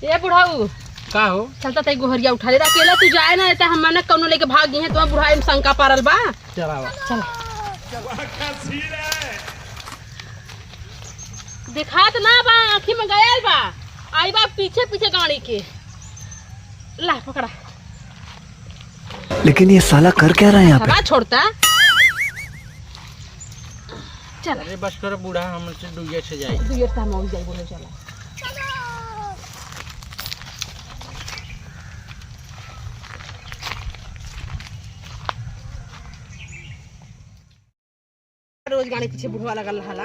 ए बुढ़ाऊ का हो? चलता तई गोहरिया उठा ले, अकेला तू जाए ना त हम ना कौनो लेके भाग गई है तो बुढ़ाई में शंका पारल बा। चलावा। चल दिखात ना बा, आँखी में गयल बा, आई बा पीछे पीछे गाड़ी के। ला पकड़ा। लेकिन ये साला कर क्या रहा है यहाँ पे? हवा छोड़ता। चल अरे बस कर बूढ़ा, हमसे दुइये से जाई। दुइये से हम जाई बोले। चला रोज गाड़ी पीछे बुढ़वा लगल रहला।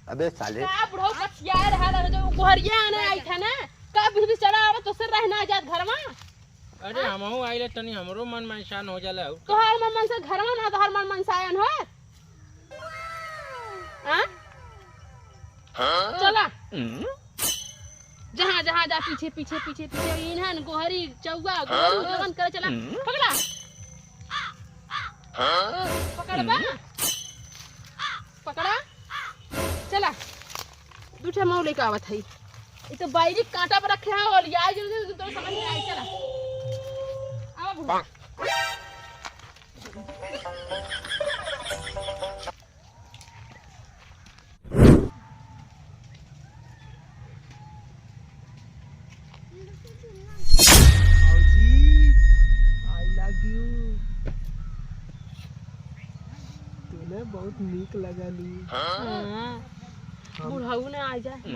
अबे साले का बुढ़ऊ कछिया रहल है, जो गोहरिया आने आई था ना, का बीच बीच चला आवत तो सिर रहना जात घर में। अरे हमहू आइले तनी हमरो मन मनसान हो जाला। तोहार मन मन से घर में ना तोहार मन मन सायन हो। हां चला जहां जहां जा पीछे पीछे पीछे पीछे इन्हन गोहरी चौवा गोहरी जवन करे। चला पकड़ा पकड़ बा पकड़ा। चला दूठे माऊ लेके आवत है। ये तो बाहरी कांटा पर रखे हैं और यार जल्दी तो समझ में आई। चला आवा बुढ़ा। भौजी I love you. तूने बहुत नीक लगलू। हाँ, बुढ़ऊ ने आ जाए।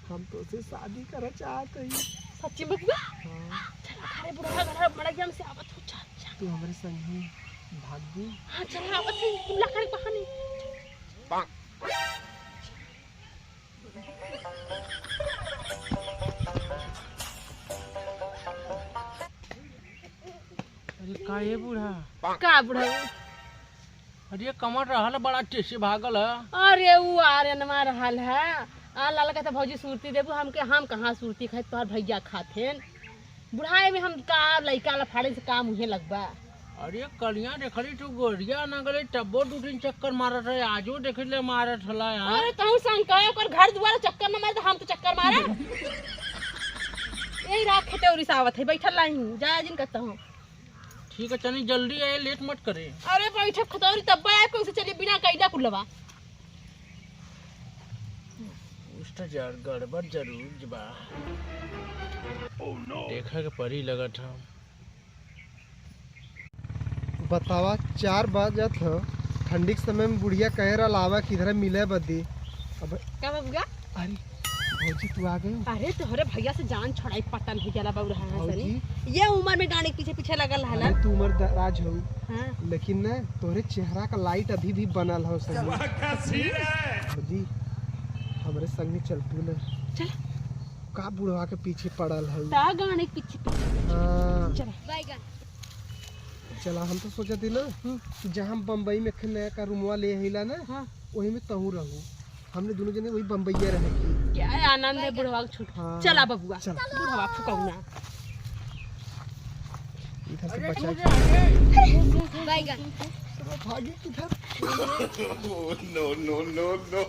हम तो से शादी करे चाहत हई। सच्ची बबुआ? हाँ। चला अरे बुढ़वा घर बड़ा गया हमसे आवत हो। चल चल तू हमारे संग ही भागबू। हाँ चल आवत है कुल्ला करे बहाने। अरे का ये बूढ़ा? का बुढ़ऊ? अरे कमर रहल बड़ा टेसी भागल है। अरे उ आरे नमा रहल है। आ लाल कहता भौजी सुरती देबू हमके, हम कहाँ सुरती खाए, तोहर भैया खाथेन। बुढ़ाए में हम का लइका ला फाड़े से काम उहे लगबा। अरे कलिया देखली तू गोरिया ना गले तब्बो दू तीन चक्कर मारत रहे, आजो देखले मारत हला यार। अरे तहु शंका है, ओकर घर दुआर चक्कर न मारे तो हम तो चक्कर मारे। यही रात खेते उरी सावत है बैठल लाही जा जिन कहता हूँ। ठीक है चनी जल्दी आए, लेट मत करे। अरे बैठे खतौरी तब आए कैसे चलिए बिना कैला कुलवा। उस तो जर गड़बड़ जरूर बा। देखा के परी लगत हम। बतावा 4 बजत हो, ठंडी के समय में बुढ़िया कह रहा लावा किधर मिले बदी। अब का बबुआ? अरे भौजी तू आ गई। अरे तोहरे भैया से जान छड़ाई पता नहीं जाला बाबू रहा है भौजी सनी। ये उम्र में गाने के पीछे पीछे लगल हला। अरे तू उम्र दराज हो। हां लेकिन ना तोहरे चेहरा का लाइट अभी भी बनल हो संग। भौजी हमरे संग में चल तू ना। चल का बुढ़वा के पीछे पड़ल है ता गाने के पीछे पीछे। हाँ। चल बैगन चला। हम तो सोचते ना कि जहाँ हम बम्बई में नया का रूमवा ले हिला ना, हाँ। वही में तहू रहू। हमने दोनों जने वही बम्बईया रहे की। क्या आनंद है बुढ़वा के छूट। हाँ। चला बबुआ चल। बुढ़वा फुकौना इधर से बचा बैगन भागे किधर। No no no no.